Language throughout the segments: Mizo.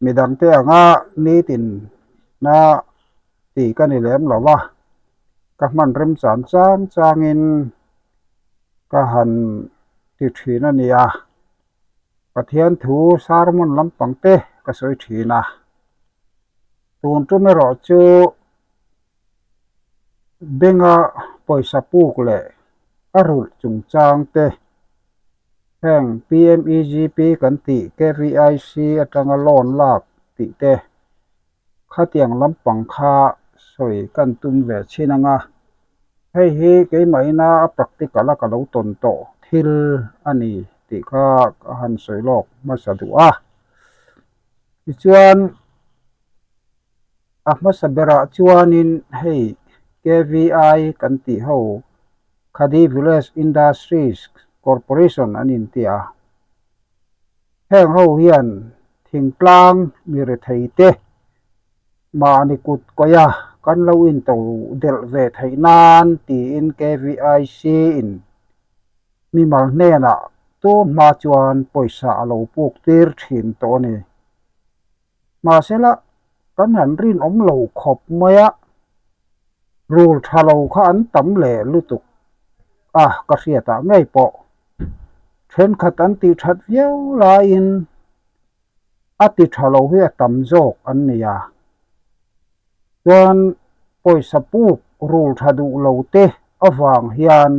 Midangte anga nitin na ti ka ni lem lo va, ka hman remchan chang changin ka han ti thin a nia. Pathian thu sermon lampang te ka sawi thin a. Tun tum erawh chu Benga pawisa puk leh a rulh chungchang te heng PMEGP kan tih KVIC atanga loan lak tih te khatiang lampang kha sawi kan tum ve chhin ang a, hei hi keimahina a practical a ka lo tawn tawh thil a ni tih kha ka han sawi lawk hmasa duh a. Tichuan. A hmasa berah chuanin hei KVI kan tih ho Khadi Village Industries Corporation an inti a. Heng ho hian thingtlang mi rethei te mahni kut kawia kan lo into delh ve theih nan tiin KVIC in mimal hnenah tun hma chuan pawisa a lo puk tir thin tawh a ni. Mahsela, kan han rinawm lo khawp mai a, rul tha lo kha an tam leh lutuk a ka hriatah ngei pawh. Thenkhat an tih that viau laiin a ti tha lo hi a tam zawk an ni a. Chuan pawisa puk rul tha duh lo te avang hian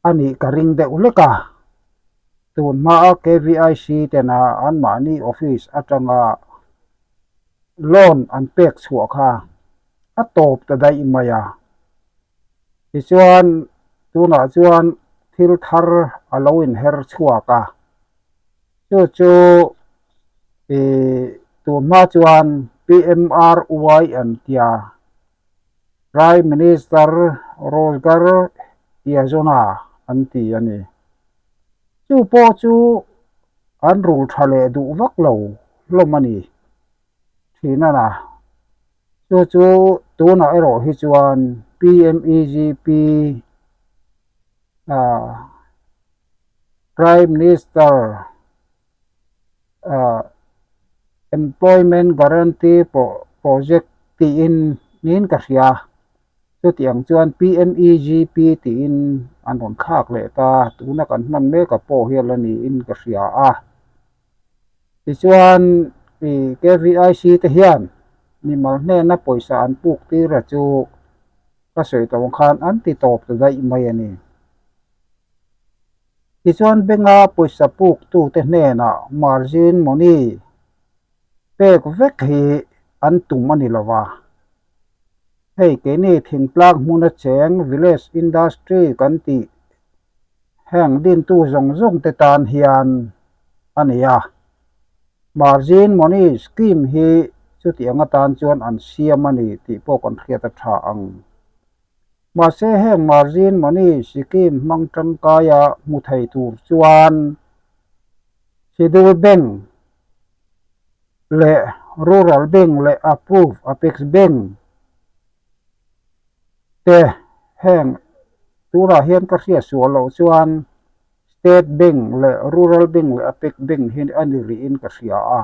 a nih ka ring deuh hlek a. Tun hmaa KVIC tena anmahni office atanga loan an pek chhuah kha a tawp ta daih mai a. Tichuan tunah chuan thil thar a lo inher chhuak a, chu chu ih tun hma chuan PMRY an tia Prime Minister Rozgar Yojana an ti a ni. Chu pawh chu an rul tha leh duh vak lo hlawm a ni thin a na. Chu chu tunah erawh hi chuan PMEGP ah Prime Minister ah Employment Guarantee Project tiin niin ka hria. Chutiang chuan PMEGP tiin an rawn thlak leh ta, tuna kan hman mek a pawh hian la niin ka hria a. Tichuan ih KVIC te hian mimal hnena pawisa an puk tir a chu ka sawi tawh ang khan an ti tawp ta daih mai a ni. Tichuan bank-a pawisa puk tute hnenah margin money pek vek hi an tum a ni lo va. Hei keini thingtlang hmuna cheng village industry kan tih heng dintu zawng zawng te tan hian a ni a. Margin money scheme hi chutiang atan chuan an siam a ni tih pawh kan hriat a tha ang. Mahse heng margin money scheme hmang tangkaia hmu thei tur chuan Schedule Bank leh Rural Bank leh Approved Apex Bank te heng tunah hian ka hriat sual loh chuan State Bank leh Rural Bank leh Apex Bank hi a ni rihin ka hria a.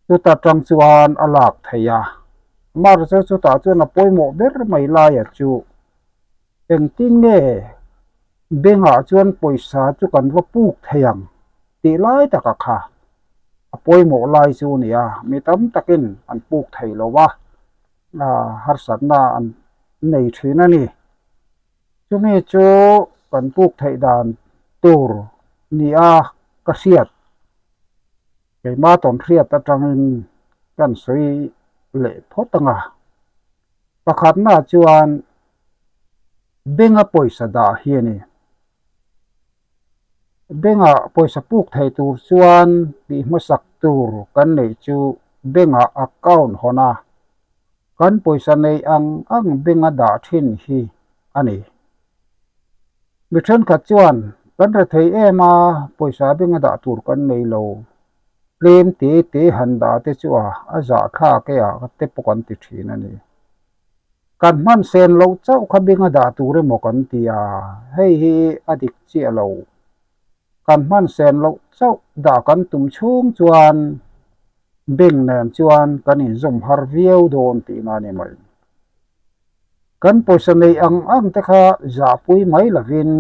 Chuta tang chuan a lak theih a, mahse chutah chuan a pawimawh ber mai laia chu engtin nge Bank-ah chuan pawisa chu kan va puk thei ang tih lai taka kha a pawimawh lai chu a ni a, mi tam takin an puk thei lo a, harsatna an nei thin a ni. Chumi chu kan puk theih dan tur nia ka hriat, keimah tawn hriat atangin kan sawi leh phawt ang a. Pakhatnaah chuan Bank-a pawisa dah hi a ni. Bank-ah pawisa puk thei tur chuan tih hmasak tur kan neih chu bank-ah account hawn a, kan pawisa neih ang ang bank-a dah thin hi a ni. Mi thenkhat chuan kan rethei em a, pawisa bank-a dah tur kan nei lo, tlem te te han dah te chu a a zahthlak e a te pawh kan ti thin a ni. Kan hman sen loh chauh kha bing a dah tur emaw kan ti a, hei hi a dik chiah lo. Kan hman sen loh chauh dah kan tum chhung chuan bank nen chuan kan inzawm har viau dawn tihna a ni mai. Kan pawisa neih ang ang te kha zahpui mai lovin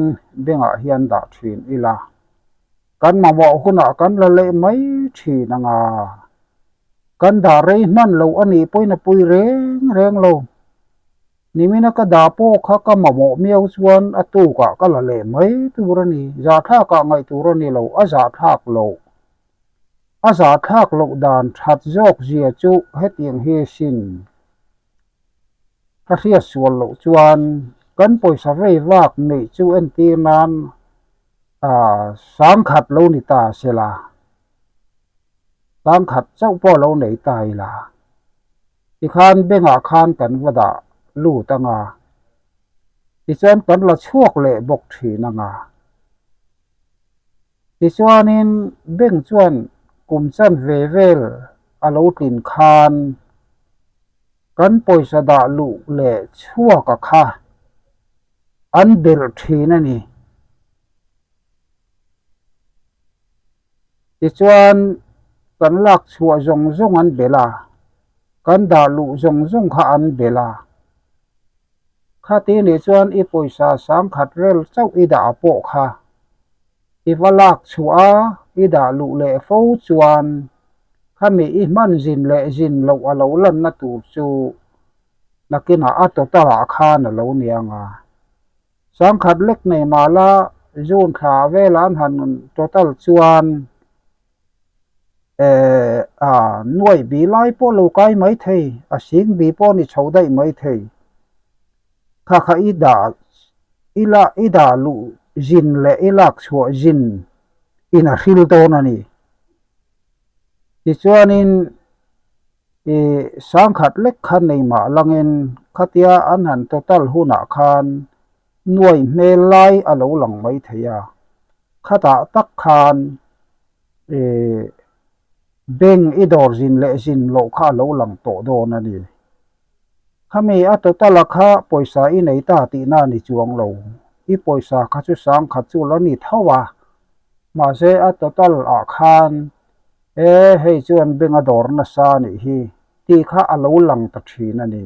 bank ah hian dah thin ila, kan mamawh hunah kan la leh mai thin anga kan dah rei hman loh a nih pawhin a pui reng reng lo. Nimina ka dah pawh kha ka mamawh miau chuan a tukah ka la leh mai tur a ni. Zahthlakah ngaih tur a ni lo, a zahthlak loh. A zahthlak loh dan that zawk zia chu hetiang hi sin. Ka hriat sual loh chuan kan pawisa vei vak neih chu entir nan sangkhat lo ni ta sela, sangkhat chauh pawh lo nei ta ila. Tikhan bengah khan kan va dah lut anga, tichuan kan la chhuak leh bawk thin anga. Tichuanin beng chuan kum chanve vel a lo tlin khan kan pawisa dah luh leh chhuaka kha an belh thin a ni. Tichuan, kan lak chhuah zawng zawng an belh a, kan dah luh zawng zawng kha an belh a. Khati nih chuan i pawisa sangkhat vel chauh i dah pawh kha i va lak chhuah a, i dah luh leh fo chuan khami i hman zin leh zin loh a lo lanna tur chu nakinah a total ah khan a lo niang a. Sangkhat lek nei mah la June thla velah an han total chuan eh a nuaih bi lai pawh lo kai mai thei, a sing bi pawh ni chho daih mai thei. Kha kha i dah i la i dah luh zin leh i lak chhuah zin in a hril dawn a ni. Tichuanin. I sangkhat lek kha nei mah langin khatia an han total hunah khan nuai hmel lai a lo lang mai thei a, khatah tak khan i bank i dawr zin leh zin loh kha a lo lang tawh dawn a ni. Khami a total a kha pawisa i nei ta tihna a ni chuang lo, i pawisa kha chu sangkhat chu la ni tho a, mahse a total ah khan E, hei chuan benga dawr nasa a nih hi tih kha a lo lang ta thin a ni.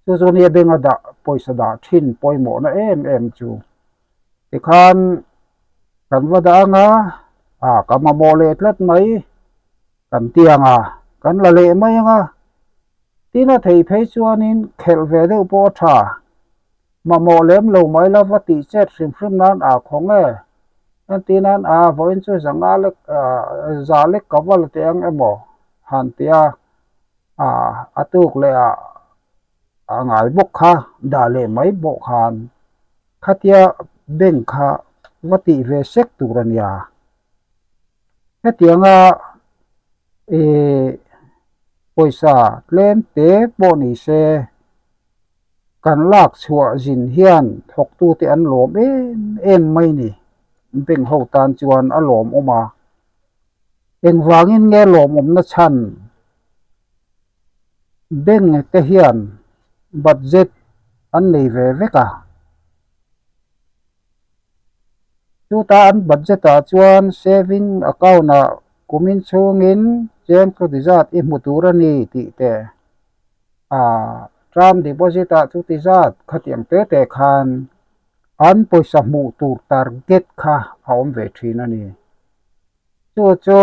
Chu chu nia benga dah pawisa dah thin pawimawhna em em chu. Tikhan kan va dah anga, a ka mamawh leh tlat mai, kan ti anga, kan la leh mai anga. Tin a thei phei chuanin khelh ve deuh pawh a tha. Mamawh lem lo mai la va tih chet hrim hrim nan aa khawng e. Entir nan aa vawiin chu zanga lek za lek ka va la teh ang emaw han tia aa a tuk leh ah a ngai bawk kha dah leh mai bawk khan khatia bank kha va tih ve sek tur a nia. Hetianga ih pawisa tlem te pawh ni se. Kan lak chhuah zin hian thawktute an lawm em em mai ni. Bank ho tan chuan a lawmawm a. Engvangin nge lawmawmna chhan bank te hian budget an nei ve vek a. Chuta an budget ah chuan saving account ah kumin chhungin cheng chuti zat i hmu tur a ni tih te. Ah term deposit ah chuti zat khatiang te te khan an pawisa hmuh tur target kha a awm ve thin a ni. Chu chu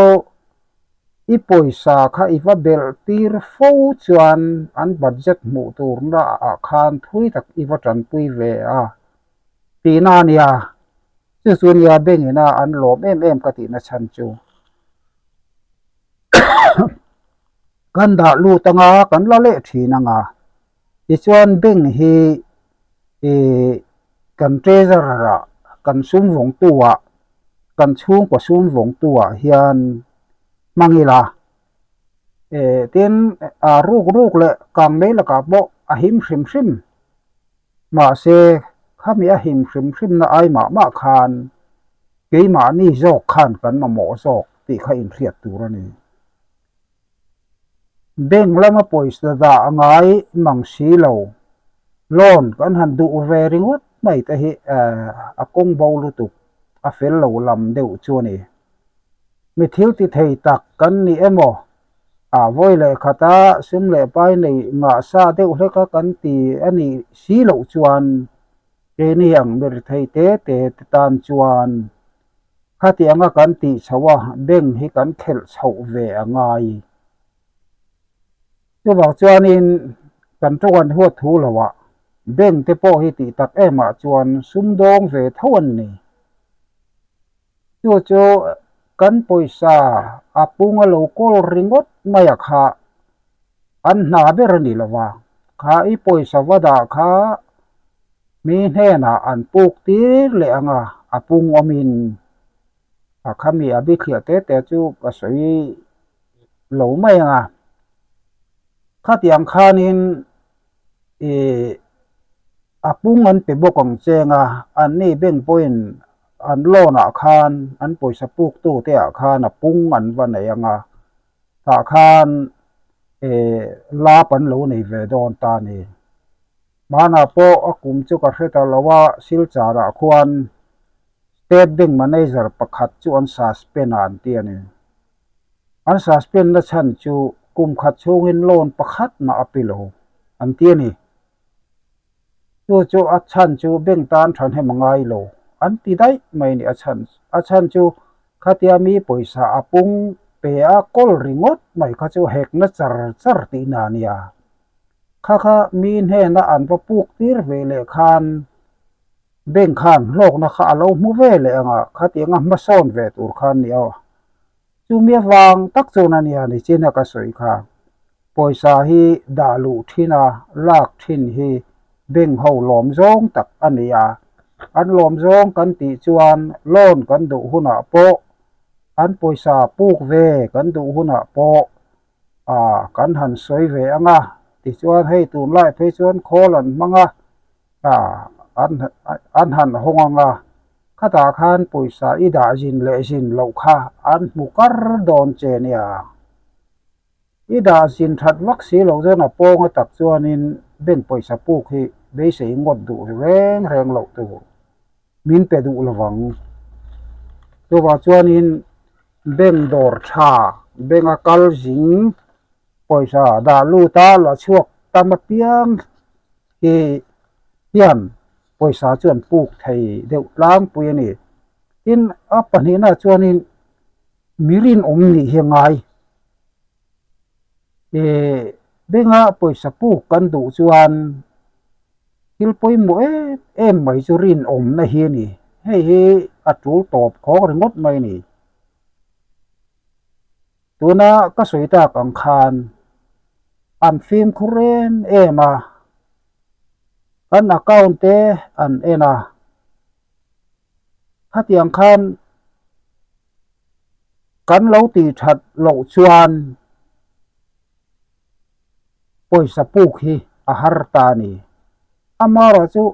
i pawisa kha i va belh tir fo chuan an budget hmuh turna ah khan thui tak i va tanpui ve a tihna a nia. Chu chu nia bank ina an lawm em em ka tihna chhan chu. Kan dah lut anga kan la leh thin anga tichuan bank hi ih kan treasurer ah kan sum vawngtu ah kan chhungkaw sum vawngtu ah hian hmang ila eh tin ah ruk ruk leh kang mai lakah pawh a him hrim hrim mahse khami a him hrim hrim na ai mah mah khan keimahni zawk khan kan mamawh zawk tih kha inhriat tur a ni. Bank lama pawisa dah a ngai mang si lo. Loan kan han duh ve ringawt mai te hi a kawng bo lutuk. a fel lo lam deuh chu a ni. Mi thil ti thei tak kan ni emaw, a vawi leh khata sum leh pai nei ngah sa deuh hleka kan ti a nih si loh chuan keini ang mi rethei te te te tan chuan khati anga kan tih chhoh a bank hi kan khelh chhoh ve a ngai. Chuvang chuanin kan tawng an huat thu lo ah bank te pawh hi tih tak em ah chuan sumdawng ve tho an ni. Chu chu kan pawisa a pung a lo kawl ringawt mai a kha an hna ber a ni lo va, kha i pawisa va dah kha mi hnenah an puk tir leh ang a, a pung awmin a khami a bithliah te te chu ka sawi lo mai ang a. Khatiang khanin ih a pung an pe bawk ang cheng a, anni bank pawhin an loan ah khan an pawisa puk tu te ah khan a pung an va nei ang a, tah khan ih lap an lo nei ve dawn ta a ni. Hmanah pawh a kum chu ka hre ta lo a, Silchar ah khuan State Bank Manager pakhat chu an suspend a an ti a ni. An suspend na chhan chu kum khat chhungin loan pakhat mah a pe lo an ti a ni. Chu chu a chhan chu bank tan thahnem a ngai lo an ti daih mai a ni a chhan. A chhan chu khatia mi pawisa a pung pe a kawl ringawt mai kha chu hekna char char tihna a nia. Kha kha mi hnena an va puk tir ve leh khan Bank khan hlawkna kha a lo hmu ve leh ang a, khatiang a hmasawn ve tur kha a ni a. Chumi avang tak chuan a nia nichin a ka sawi kha. Pawisa hi dah luh thin a, lak thin hi bank ho lawm zawng tak a ni a. An lawm zawng kan tih chuan loan kan duh hunah pawh, an pawisa puk ve kan duh hunah pawh ah kan han sawi ve ang a. Tichuan hei tunlai phei chuan khawl an hmang a. An han hawng ang a, khatah khan pawisa i dah zin leh zin loh kha an hmu kar dawn che nia. I dah zin that vak si loh chuan a pawnga tak chuanin bank pawisa puk hi beisei ngawt duh reng reng loh tur min pe duh lo vang. Chuvang chuanin bank dawr tha, bank a kal zing pawisa dah lut a la chhuak tam apiang hi hian pawisa chu an puk thei deuh tlangpui a ni. Tin, a pahnihna chuanin mi rinawm nih hi a ngai. Ih benga pawisa puk kan duh chuan thil pawimawh em em mai chu rinawmna hi a ni. Hei hi a tul tawp khawk ringawt mai a ni. Tuna ka sawi tak ang khan an fimkhur em em a, kan account te an en a, khatiang khan kan lo tih that loh chuan pawisa puk hi a har ta a ni. Amaherawhchu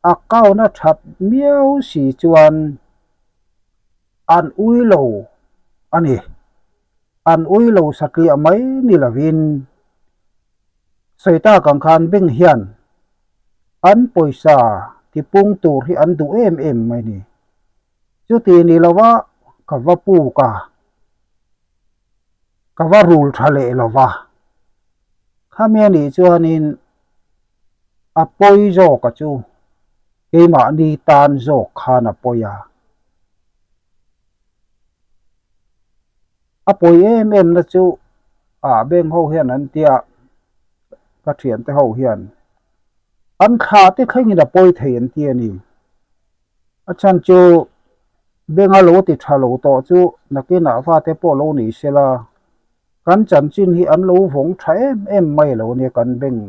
account a that miau si chuan. An ui lo a ni. An ui lo satliah mai ni lovin sawi tak ang khan bank hian an pawisa tipung tur hi an duh em em mai ni. Chuti ni lova ka va puk a, ka va rul tha leh lova. Khami anih chuanin a pawi zawk a chu. Keimahni tan zawk khan a pawi a. A pawi em em na chu ah bank ho hian an tia ka thiante ho hian an thla te thlengin a pawi thei an ti a ni. A chhan chu bank a lo ti tha lo tawh chu nakinah fate pawh lo ni sela kan chanchin hi an lo vawng tha em em mai lo nia kan bank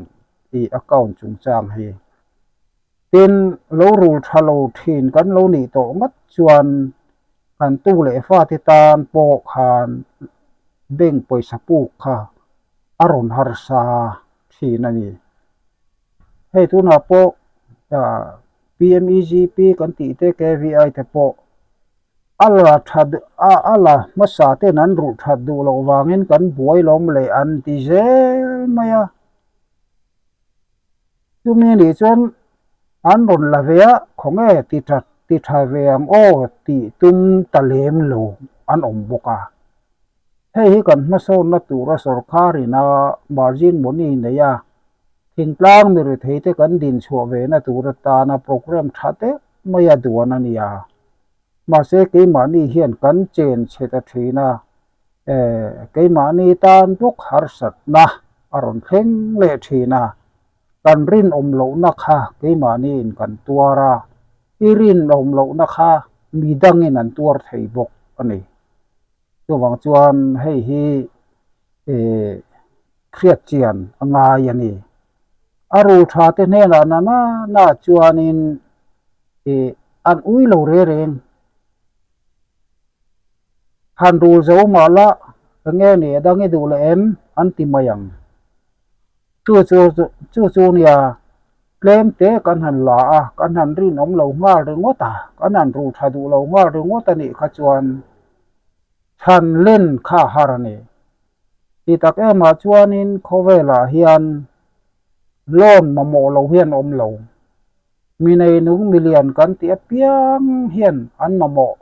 tih account chungchang hi. Tin, lo rul tha lo thin kan lo nih tawh ngat chuan kan tu leh fate tan pawh khan bank pawisa puk kha a rawn harsa thin a ni. Hei tunah pawh PMEGP kan tih te KVI te pawh a la tha a la hmasa ten an ruh that duh loh vangin kan buai lawm leh an ti zel mai a. Chumi anih chuan an rawn la ve a, khawnge ti that ti tha ve ang aw tih tum ta lem lo an awm bawk a. Hei hi kan hmasawnna tura sorkharin a margin money nei a, thingtlang mi retheite kan dinchhuah vena tur atana programme tha deuh maia duan a ni a. Mahse keimahni hian kan chen chhe ta thin a, keimahni tan bawk harsatna a rawn thleng leh thin a, kan rinawm lohna kha keimahniin kan tuar a, i rinawm lohna kha midangin an tuar thei bawk a ni. Chuvang chuan hei hi hriat chian a ngai a ni. A rul tha te hnenah na na na chuanin an ui lo re reng. Han rul zo mah la eng nge ni a dang i duh leh em an ti mai ang. Chu chu chu chu nia tlem te kan han la a, kan han rinawm lo nghal ringawt a, kan han rul tha duh lo nghal ringawt a nih kha chuan chhan len kha a har a ni. Ti tak emah chuanin khawvelah hian loan mamawh lo hian awm lo. Mi neinung milian kan tih apiang hian an mamawh.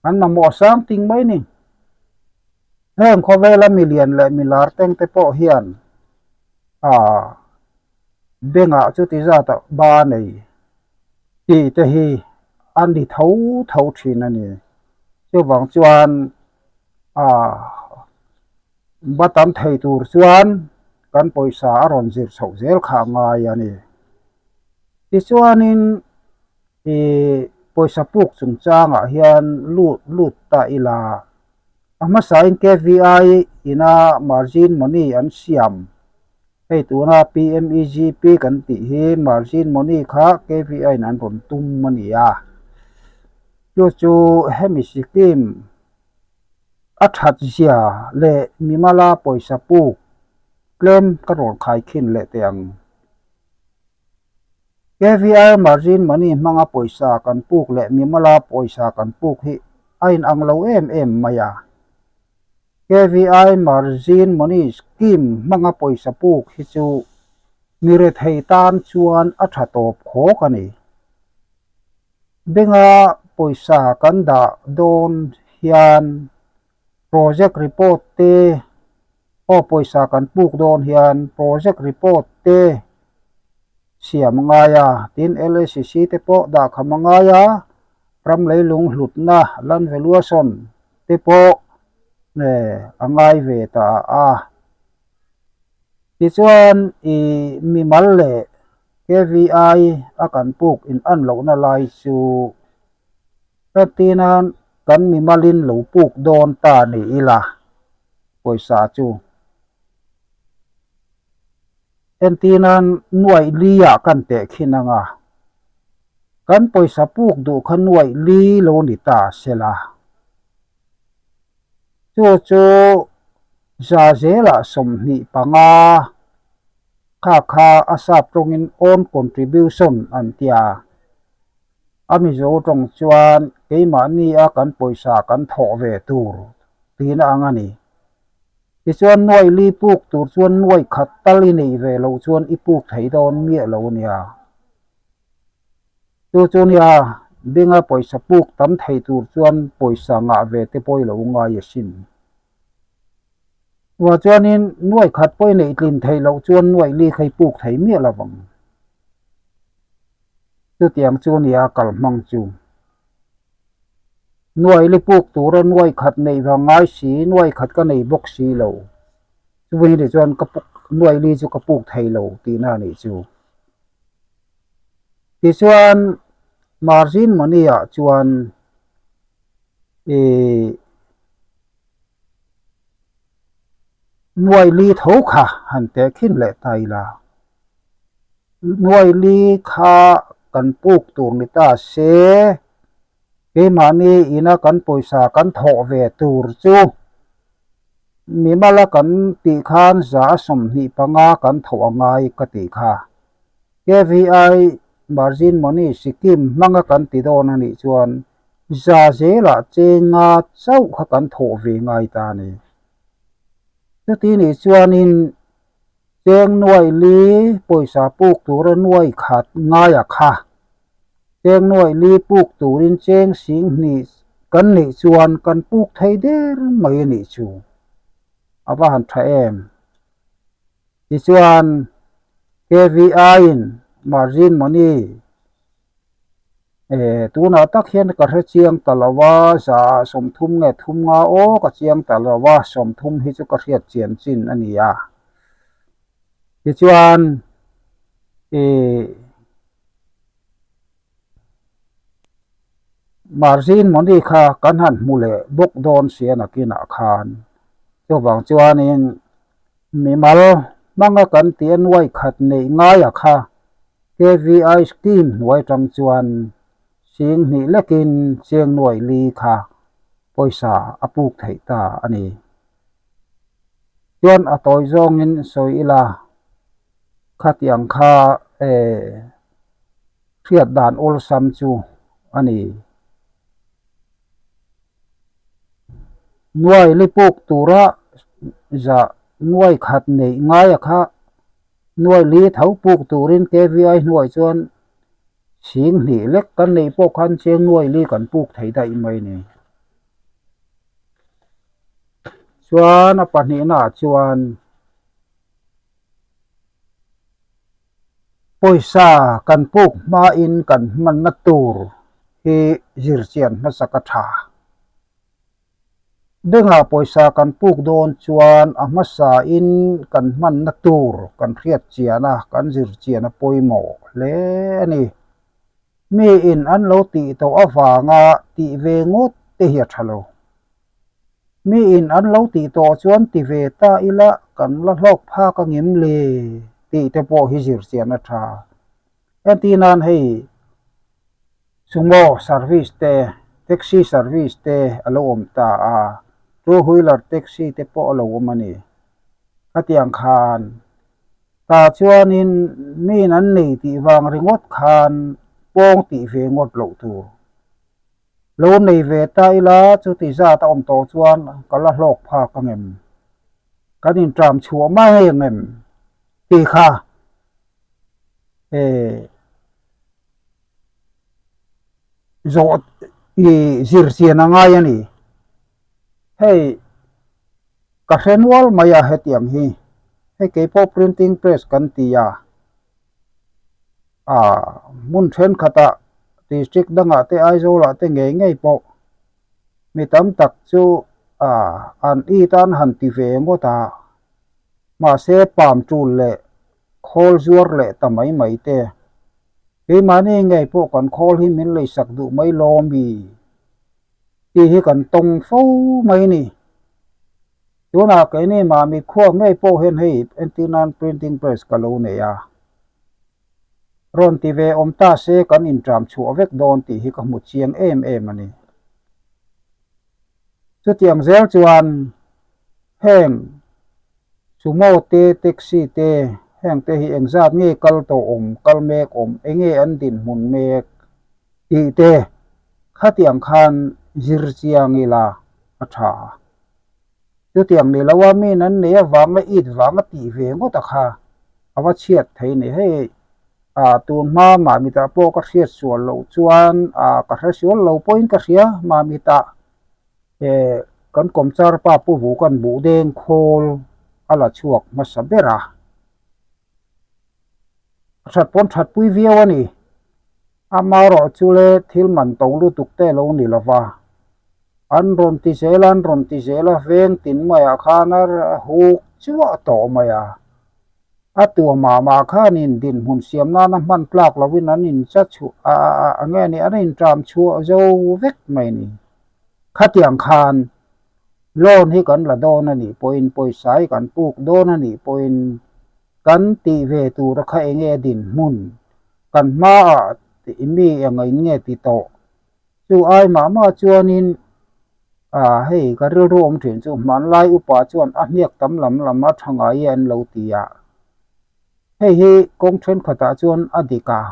An mamawh sang ting mai ni. Heng khawvela milian leh milar teng te pawh hian ah bengah chuti zat ah ba nei tih te hi a ni tho tho thin a ni. Chuvang chuan ah ba tam thei tur chuan kan pawisa a rawn zir chhoh zel kha a ngai a ni. Tichuanin. Ih pawisa puk chungchangah hian lut lut ta ila a hmasain KVI ina margin money an siam hei tuna PMEGP kan tih hi margin money kha KVI in an rawn tum a ni a chu chu hemi scheme a that zia leh mimala pawisa puk tlem ka rawn khaikhin leh teh ang. KVI margin money hmanga pawisa kan puk leh mimala pawisa kan puk hi a inang lo em em mai a. KVI margin money scheme hmanga pawisa puk hi chu mi rethei tan chuan a tha tawp khawk a ni. Benga pawisa kan dah dawn hian project report te Aw pawisa kan puk dawn hian project report te siam a ngai a, tin LACC te pawh dah kham a ngai a, ram leilung hlutna land valuation te pawh a ngai ve ta a. Tichuan ih mimal leh KVI a kan puk in an lohna lai chu Hetinan kan mimalin lo puk dawn ta ni ila pawisa chu entinan nuaih li ah kan teh khin ang a, kan pawisa puk duh kha nuaih li lo ni ta sela chu chu za zelah 25 kha kha a sap tawngin own contribution an tia. A Mizo tawng chuan keimahni a kan pawisa kan thawh ve tur tihna ang a ni. Tichuan nuaih li puk tur chuan nuaih khat tal i neih ve loh chuan i puk thei dawn miah lo a nia. Chu chu nia Binga pawisa puk tam thei tur chuan pawisa ngah ve te pawh i lo ngai asin. Chuvah chuanin nuaih khat pawh i neih tlin theih loh chuan nuaih li kha i puk thei miah lo vang. Chutiang chu nia kal hmang chu. Nuai li puk tura nuai khat neih vang ngai si, nuai khat ka nei bawk si lo. Chuvang hi chuan ka puk nuai li chu ka puk thei lo tihna a nih chu. Tichuan margin money ah chuan ih nuai li tho kha han teh khin leh ta ila. Nuai li kha kan puk tur ni ta se, keimahni ina kan pawisa kan thawh ve tur chu mimala kan tih khan 125 kan thawh a ngai ka tih kha. KVI Margin Money Scheme hmanga kan ti dawn a nih chuan za zelah chenga chauh kha kan thawh ve ngai ta a ni. Chuti nih chuanin Cheng nuai li pawisa puk tura nuai khat ngaia kha. Cheng nuaih li puk turin cheng sing hnih kan neih chuan kan puk thei der mai a nih chu. A va han tha em. Tichuan, KVI-in margin money tunah tak hian ka hre chiang ta lo a, za 30 nge thum nga aw ka chiang ta lo a, 30 hi chu ka hriat chian chin a ni a. Tichuan, ih. Margin money kha kan han hmu leh bawk dawn sia nakinah khan. Chuvang chuanin mimal hmanga kan tih a nuai khat neih ngaia kha KVI scheme hnuai atang chuan sing hnih lekin cheng nuai li kha pawisa a puk theih ta a ni. Chuan a tawi zawngin sawi ila khatiang kha hriat dan awlsam chu a ni. Nuai li puk tura za nuai khat neih ngaia kha nuai li tho puk turin KVI hnuai chuan sing hnih lek kan neih pawh khan cheng nuai li kan puk thei daih mai ni. Chuan a pahnihnaah chuan. Pawisa kan puk hmain kan hmanna tur hi zirchian hmasak a tha. Bengah pawisa kan puk dawn chuan a hmasain kan hmanna tur kan hriat chian a, kan zirchian a pawimawh hle a ni. Miin an lo tih tawh avanga tih ve ngawt te hi a tha lo. Mi in an lo tih tawh chuan ti ve ta ila kan la hlawk phak a ngem le tih te pawh hi zir chian a tha. Entir nan hei sumo service te, taxi service te a lo awm ta a, two wheeler taxi te pawh a lo awm a ni. Khatiang khan tah chuanin mi in an nei tih vang ringawt khan pawng tih ve ngawt loh tur. Lo nei ve ta ila chuti zat a awm tawh chuan ka la hlawk phak ang em? Kan inṭam chhuah mai ang em? Tih kha zawh i zir chian a ngai a ni. Hei ka hre nual mai a hetiang hi, hei keipawh printing press kan ti a. Aaa hmun thenkhatah district dangah te Aizawlah te ngei ngei pawh mi tam tak chu aaa an i tan han ti ve ngawt a, mahse palm tul leh khawl zuar leh ta mai mai te keimahni ngei pawh kan khawl hi min leisak duh mai lawmi tih hi kan tawng fo mai a ni. Tunah keini mahni khua ngei pawh hian hei entir nan printing press ka lo nei a, rawn ti ve awm ta se kan intram chhuah vek dawn tih hi ka hmu chiang em em a ni. Chutiang zel chuan heng sumo te, taxi te heng te hi engzat nge kal tawh awm, kal mek awm, enge an dinhmun mek tih te khatiang khan zir chiang ila a tha. Chutiang ni lo a min an nei avanga it vanga tih ve ngawt a kha a va chhiat thei ni. Hei ah tun hma Mamitah pawh ka hriat sual loh chuan ah ka hre sual lo pawhin ka hria Mamitah eh kan kawmchar pa Pu Vukan buhdeng khawl a la chhuak hmasa ber a. A that pawn that pui viau a ni. Amaherawh chu le thil man to lutuk te lo ni lo va. An rawn ti zel a, an rawn ti zel a, veng tin maiah khan a huk chuah tawh mai a. A tua mah mah khanin dinhmun siam nana hman tlak lovin an incha chhuah a a nge ni an intram chhuah zo vek mai ni. Khatiang khan loan hi kan la dawn a nih pawhin pawisa hi kan puk dawn a nih pawhin Kan tih ve tura kha enge a dinhmun? Kan hmaah mi eng in nge ti tawh? Chu ai mah mah chuanin ah hei ka rilru awm thin chu hmanlai upa chuan a hniak tam lam lam a tha ngai e an lo ti a. Hei hi kawng thenkhatah chuan a dik a.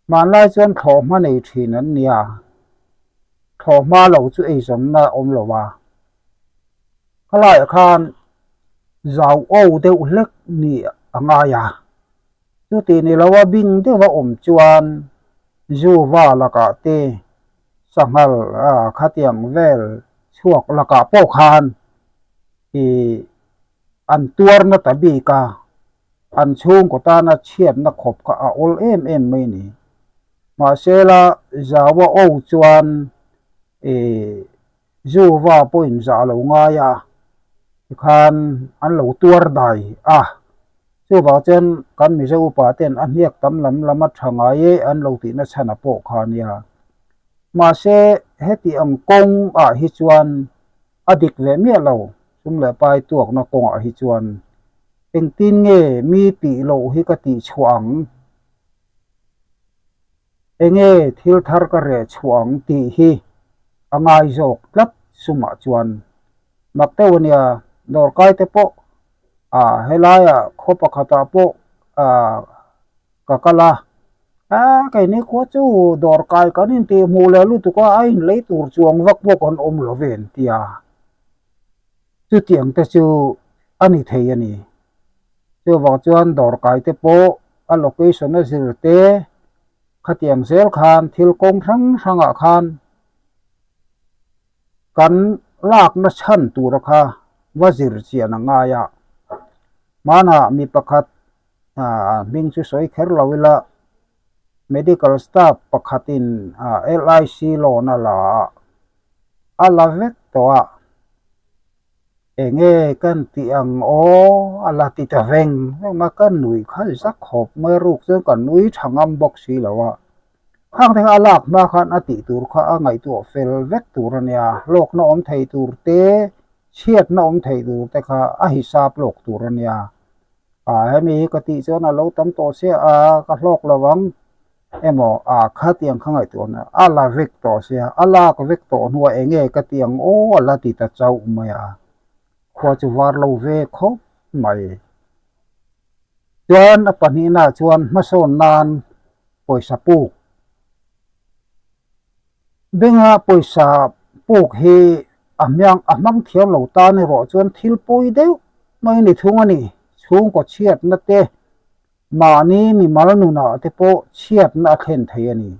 Hmanlai chuan thlawhhma nei thin an nia. Thlawhhma lo chu eizawnna a awm lo a. Khalaiah khan zau aw deuh hlek ni a ngai a, chuti ni lo a bing deuh a awm chuan Zu va lakah te sanghal khatiang vel chhuak lakah pawh khan ih an tuarna ta bik a, an chhungkaw tana chhiatna khawp kha a awl em em mai a ni. Mahsela Zaua aw chuan ih Zu va pawhin zah lo ngai a, tikhan an lo tuar dai a. Chuvang chuan kan Mizo upa ten a hniak tam lam lam a tha ngai e an lo tihna chhan a pawh kha a nia. Mahse heti ang kawng ah hi chuan a dik ve miah lo, sum leh pai tuakna kawngah hi chuan engtin nge mi tih loh hi ka tih chhuah ang? Enge thil thar ka reh chhuah ang tih hi a ngai zawk tlat sumah chuan mak deuh a nia, dawrkai te pawh ah helaiah khaw pakhatah pawh ah ka kal a, ah keini khua chu dawrkai kan intih hmuh leh lutuk a, a inlei tur chuang vak pawh kan awm lo ve an ti a, chutiang te chu a ni thei a ni. Chuvang chuan dawrkai te pawh a location a zir te khatiang zel khan thil kawng hrang hrangah khan kan lakna chhan tura kha va zir chian a ngai a. Hmanah mi pakhat ah hming chu sawi kher lo ila medical staff pakhatin LIC loan a la a, a la vek tawh a. Enge kan tih ang aw a la ti ta veng veng a, ka nuih kha zak khawp mai ruk chuan ka nui tha ngam bawk si lo a. Khang te kha a lak hma khan a tih tur kha a ngaihtuah fel vek tur a nia, hlawkna awm thei tur te, chhiatna awm thei tur te kha a hisap lawk tur a nia. Ah hemi hi ka tih chuan a lo tam tawh sia a, ka hlawk lo ang emaw ah khatiang kha ngaihtuah na a la vek tawh sia, a lak vek tawh hnuah eng nge ka ti ang aw a la ti ta chauh mai a, khua chu var lo ve khawp mai. Chuan a pahnihnaah chuan hmasawn nan pawisa puk. Benga pawisa puk hi a hmiang a hmang thiam lo tan erawh chuan thil pawi deuh mai ni thung a ni. Chhungkaw chhiatna te, mahni mimal nunah te pawh chhiatna a thlen thei a ni.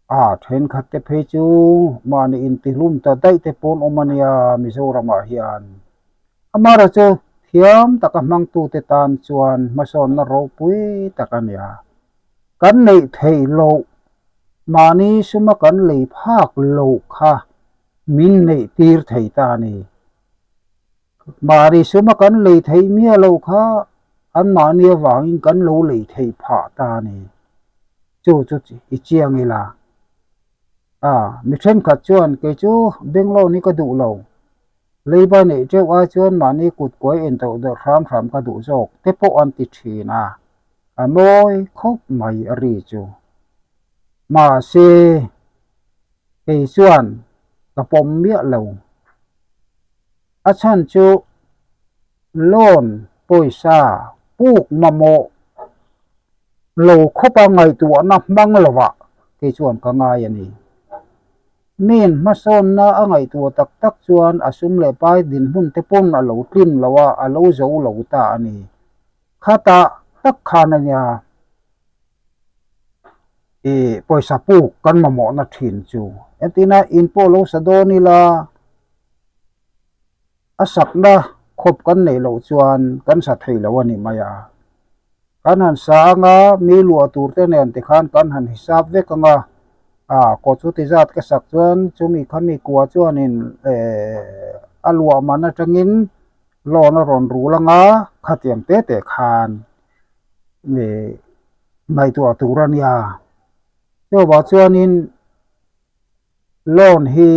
A thenkhat te phei chu mahni intihlum ta daih te pawn awm a nia Mizoramah hian. Amaherawhchu thiam taka hmangtute tan chuan hmasawnna ropui tak a nia. Kan neih theih loh mahni suma kan lei phak loh kha min neih tir thei ta a ni. Mahni suma kan lei theih miah loh kha an mahni avangin kan lo lei theih phah ta a ni. Chu chu i chiang ila. A, mi thenkhat chuan kei chu bank loan hi ka duh lo. Leiba neih teuh ai chuan mahni kut kuai en tawh deuh hram hram ka duh zawk te pawh an ti thin a, a mawi khawp mai a ri chu. Mahse, kei chuan ka pawm miah lo. A chhan chu loan pawisa puk mamawh lo khawpa ngaihtuahna hmang lovah kei chuan ka ngai a ni. Min hmasawnna a ngaihtuah tak tak chuan a sum leh pai dinhmun te pawn a lo tlin lo a, a lo zo lo ta a ni. Khatah tak khan a nia ih pawisa puk kan mamawhna thin chu. Entina in pawh lo sa dawn ila a sakna khawp kan neih loh chuan kan sa thei lo a ni mai a. Kan han sa anga mi luah tur te nen tikhan kan han hisap vek anga ah kaw chu ti zat ka sak chuan chumi khami kua chuanin eh a luah man atangin loan a rawn rul anga khatiang te te khan ih ngaihtuah tur a nia. Chuvang chuanin loan hi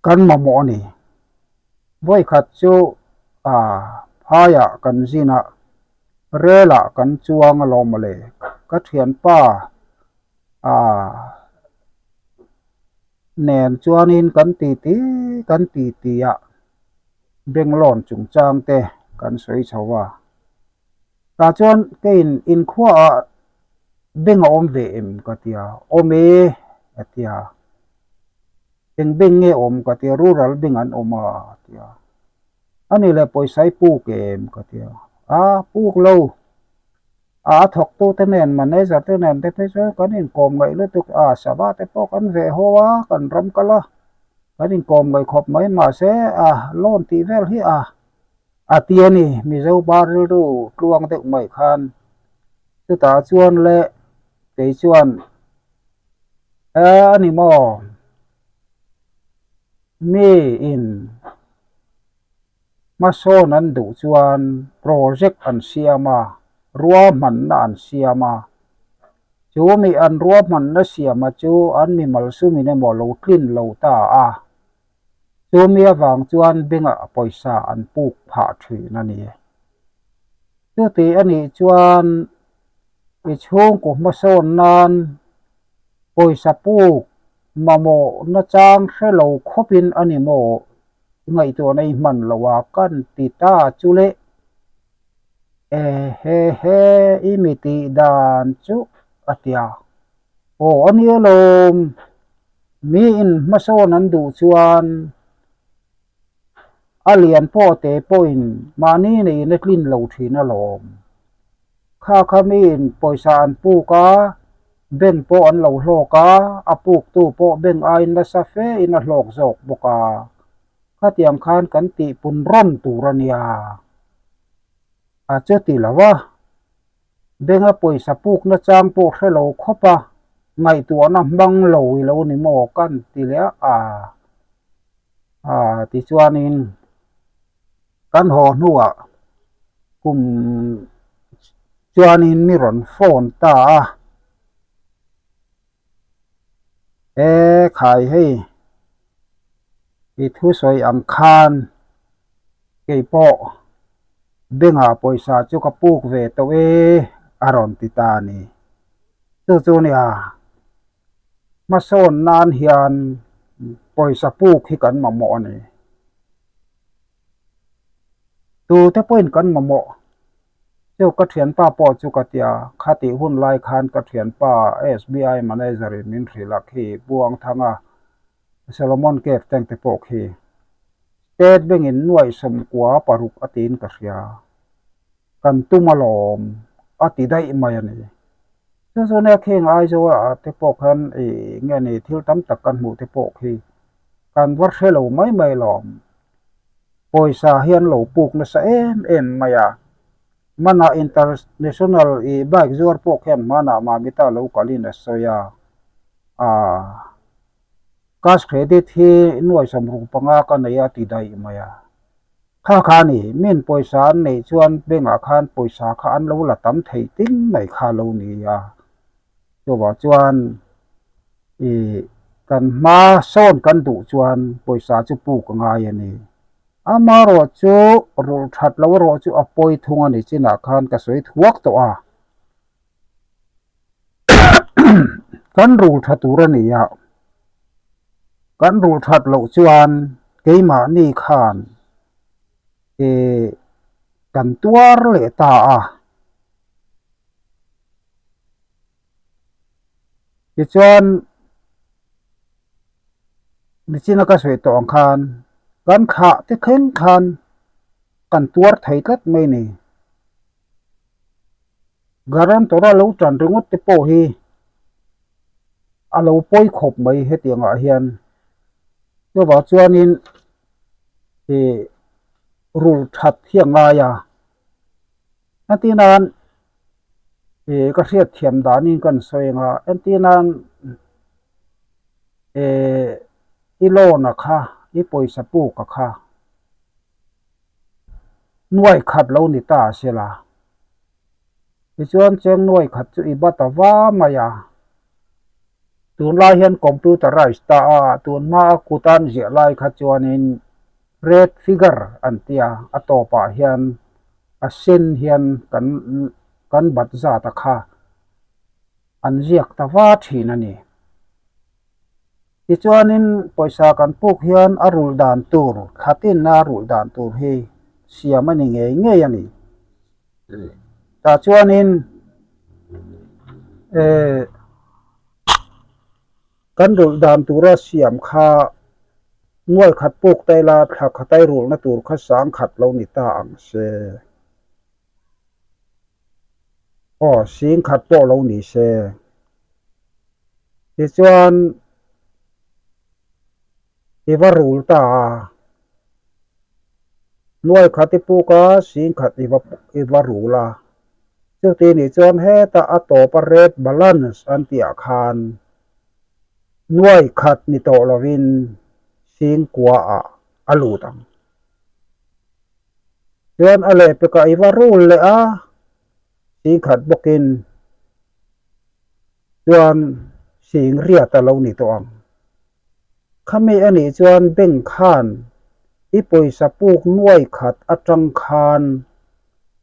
kan mamawh a ni. Vawikhat chu ah phaiah kan zin a, relah kan chuang alawm mawle. Ka thianpa ah nen chuanin kan titi kan titi a, bank loan chungchang te kan sawi chho a. Tah chuan keiin inkhuaah bank a awm ve em ka ti a, awm e a ti a. Eng bank nge awm ka ti a, rural bank an awm a a ti a. A ni leh pawisa i puk em ka ti a, a puk lo. A a thawktute nen manager te nen te phei chuan kan inkawm ngaih lutuk a, sava te pawh kan veh haw a, kan ram kal a, kan inkawm ngaih khawp mai mahse a loan tih vel hi a a ti a ni Mizo pa rilru tluang deuh mai khan chutah chuan le kei chuan e a ni maw mi in. Hmasawn an duh chuan project an siam a, ruahmanna an siam a. Chu mi an ruahmanna siama chu an mi malsumin emaw lo tlin lo ta a. Chu mi avang chuan bengah pawisa an puk phah thin a ni. Chuti a nih chuan i chhungkaw hmasawn nan pawisa puk mamawh nachang hre lo khawpin a ni maw ngaihtuahna i hman lo a kan ti ta chu le e he he i mi tih dan chu a ti a aw a nia lawm mi in hmasawn an duh chuan a lian pawh te pawhin mahni neiin a tlin lo thin alawm kha kha mi in pawisa an puk a bank pawh an lo hlawk a a puk tu pawh bank aiin nasa fe in a hlawk zawk bawk a khatiang khan kan tih pun rawn tur a nia a chuti lo a bank a pawisa puk na chang pawh hre lo khawp a ngaihtuahna hmang lo i lo ni maw kan ti leh a a a tichuanin. Kan haw hnuah kum chuanin mi rawn phone ta a, E khai hei i thusawi ang khan kei pawh bengah pawisa chu ka puk ve tawh e a rawn ti ta a ni. Chu chu nia hmasawn nan hian pawisa puk hi kan mamawh a ni. Tute pawhin kan mamawh chu ka thianpa pawh chu ka tia khatih hun lai khan ka thianpa SBI manager in min hrilh a khi Buangthanga Solomon Cave tank te pawh khi State Bank in nuaih sawmkua paruk a tiin ka hria kan tum alawm a ti daih mai a ni. Chu chu nia kheng Aizawl ah te pawh khan ih nge ni thil tam tak kan hmuh te pawh khi kan va hre lo mai mai lawm. Pawisa hi an lo puk nasa em em mai a, hmanah international ih bike zuar pawh khian hmanah Mamita lo kalin a sawi a, ah cash credit hi nuai sawmruk panga ka nei a ti daih mai a. Kha kha a ni, min pawisa an neih chuan bank ah khan pawisa kha an lo la tam thei ting mai kha lo ni a. Chuvang chuan ih kan hma sawn kan duh chuan pawisa chu puk a ngai a ni. Amaherawh chu rulh that lo erawh chu a pawi thung a ni chinah khan ka sawi thuak tawh a. Kan rul tha tur a ni a, kan rul that loh chuan keimahni khan ih kan tuar leh ta a. Tichuan nichina ka sawi tawh ang khan kan thlah te thleng khan kan tuar thei tlat mai a ni. Guarantor a lo tan ringawt te pawh hi a lo pawi khawp mai hetiang ah hian chuvang chuanin ih rul that hi a ngai a. Entir nan ih ka hriat thiam danin kan sawi ang a entir nan ih i loan a kha i pawisa puk a kha nuai khat lo ni ta a sela tichuan cheng nuai khat chu i bat a va mai a tunlai hian computerise ta a tun hmaa kut an ziah lai kha chuanin red figure an ti a a tawpah hian. A sen hian kan kan bat zat a kha an ziak ta va thin a ni. Tichuanin pawisa kan puk hian a rulh dan tur thlatinna a rulh dan tur hi siam a ni ngei ngei a ni. Tah chuanin eh Kan rulh dan tura siam kha nuai khat puk ta ila thla khatai rulhna tur kha sang khat lo ni ta ang se. Aw, singkhat pawh lo ni se. Tichuan, i va rul ta a, nuai khat i puk a, singkhat i va i va rul a. Chuti nih chuan heta a tawpa red balance an tihah khan nuai khat ni tawh lovin singkua ah a lut ang. Chuan a lehpekah i va rul leh a, singkhat bawkin chuan sing riat a lo ni tawh ang. Khami a nih chuan bank khan i pawisa puk nuai khat atang khan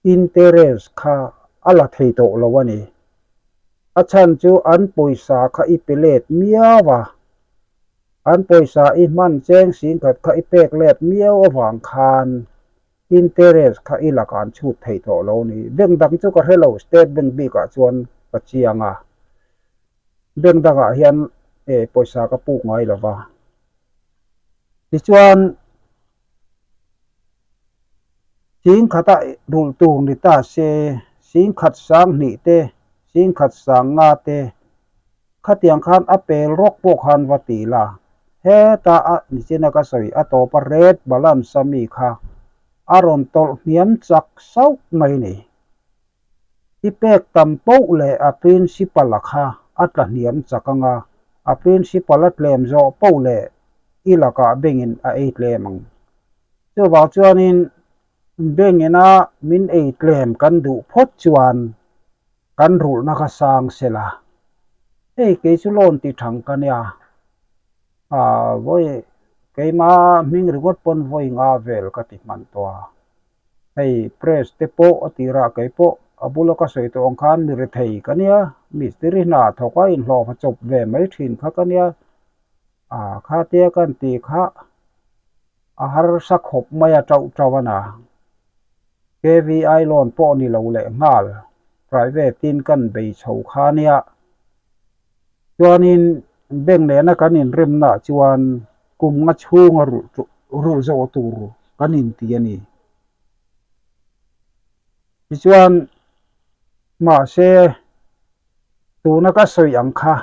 interest kha a la thei tawh lo a ni. A chhan chu an pawisa kha i pe let miau a, an pawisa i hman cheng singkhat kha i pek let miau avang khan interest kha i lakah an chhut thei tawh lo a ni. Bank dang chu ka hre lo, State Bank bikah chuan ka chiang a. Bank dangah hian pawisa ka puk ngai lo va. Tichuan, singkhata rulh tur ni ta se, singkhat sang hnih te, singkhat sang nga te, khatiang khan a pel rawk pawh khan va ti la. Heta a nichina ka sawi a tawpa red balance a mi kha a rawn tawlh hniam chak sauh mai ni. I pek tam poh leh a principal a kha a tla hniam chak ang a, a principal a tlem zawh poh leh i lakah bengin a ei tlem ang. Chuvang chuanin bengina min ei tlem kan duh phawt chuan kan rulhna kha sang sela. Hei kei chu loan ti thang ka nia, vawi keima hming ringawt pawn vawi nga vel ka ti hman tawh a. Hei press te pawh a tirah kei pawh a bula ka sawi tawh ang khan mi rethei ka nia, mistiri hna thawk a inhlawh va chawp ve mai thin kha ka nia, ah khatia kan tih kha a harsa khawp mai a tauh tauh a na. KVI loan pawh ni lo leh nghal private in kan bei chho kha nia. Chuanin bank nena kan inremnaah chuan kum nga chhunga rulh zawh tur kan inti a ni. Tichuan mahse tuna ka sawi ang kha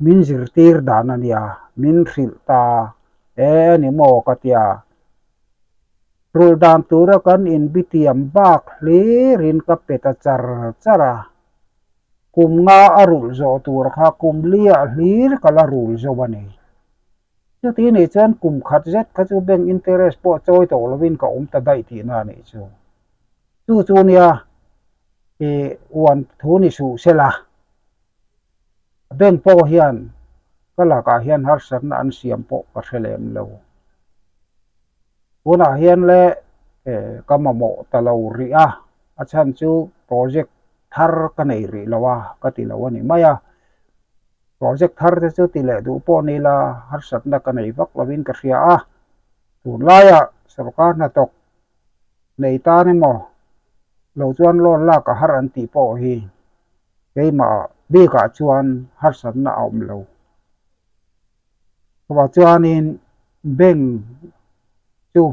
min zirtir dan a nia, min hrilh ta e ni maw ka tia. Rulh dan tura kan inbitiam bak hlirin ka pe ta char char a. Kum nga a rulh zawh tur kha kum liah hlir ka la rul zo a ni. Chuti nih chuan kum khat zet kha chu bank interest pawh chawi tawh lovin ka awm ta daih tihna a nih chu. Chu chu nia i uan thu ni suh sela, bank pawh hian ka lakah hian harsatna an siam pawh ka hre lem lo. Tunah hian le ka mamawh ta lo rih a, a chhan chu project thar ka nei rih lo a ka ti lo a ni mai a. Project thar te chu ti leh duh pawh ni la harsatna ka nei vak lovin ka hria a. Tunlaiah sorkar hnathawk nei tan emaw lo chuan loan lak a har an tih pawh hi keimah bikah chuan harsatna a awm lo. Chuvang chuanin bank chu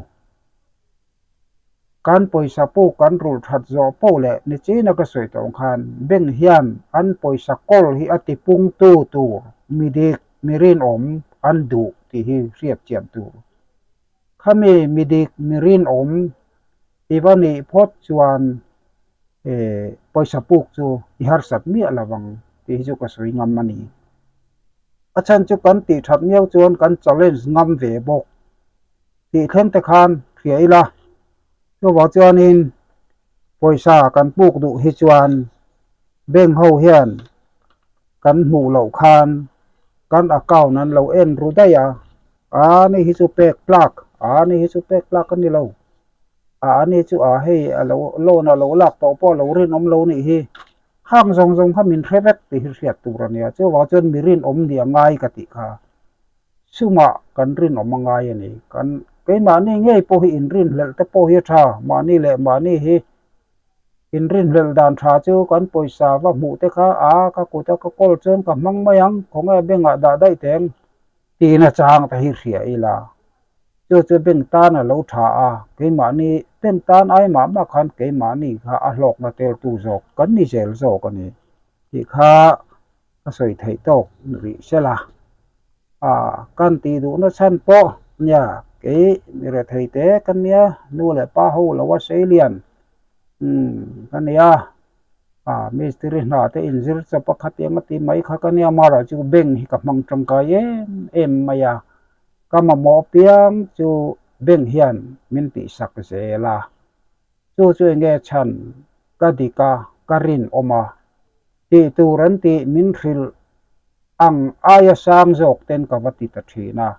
Kan pawisa puk kan rulh that zawh poh leh nichina ka sawi tawh ang khan bank hian an pawisa kawl hi a tipungtu tur midik mi rinawm an duh tih hi hriat chian tur. Khami midik mi rinawm i va nih phawt chuan pawisa puk chu i harsat miah lo vang tih hi chu ka sawi ngam a ni. A chhan chu kan tih that miau chuan kan challenge ngam ve bawk. Tih thleng te khan hria ila, chuvang chuanin pawisa kan puk duh hi chuan bank ho hian kan hmuh loh khan kan account an lo en ru daih a, a ni hi chu pek tlak, a ni hi chu pek tlak a ni lo, a ni chu a hei a lo loan a lo lak tawh pawh a lo rinawm lo nih hi, khang zawng zawng kha min hre vek tih hi hriat tur a nia, chuvang chuan mi rinawm nih a ngai ka tih kha. Chungah kan rinawm a ngai a ni. Kan keimahni ngei pawh hi inrinhlelh te pawh hi a tha. Mahni leh mahni hi inrinhlelh dan tha chu kan pawisa va hmuh te kha a ka kut a ka kawl chuan ka hmang mai ang, khawnge bengah dah daih teng tiin a chang te hi hria ila. Chu chu bank tan a lo tha a, keimahni bank tan ai mah mah khan keimahni kha a hlawkna teltu zawk kan ni zel zawk a ni tih kha ka sawi theih tawk rih sela. Ah kan tih duhna chhan pawh nia kei mi rethei te ka nia nu leh pa ho lo a sei lian umm ka nia ah mistiri hna te inzir chawp a khatiang a ti mai kha ka nia mara chu bank hi ka hmang tangkai em em mai a. Ka mamawh piang chu bank hian min tihsak zel a, chu chu enge chhan ka dik a, ka rinawm a, tih tur an tih min hrilh ang aia sang zawk ten ka va ti ta thin a,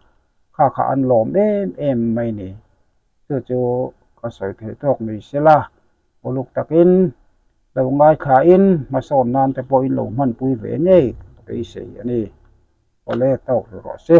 kha kha an lawm em em mai ni. Chu chu ka sawi theih tawk ni sela, uluk takin lo ngaithlain hmasawn nan te pawhin lo hmanpui ve ngei ka beisei a ni. Awle tawk ru rawh se.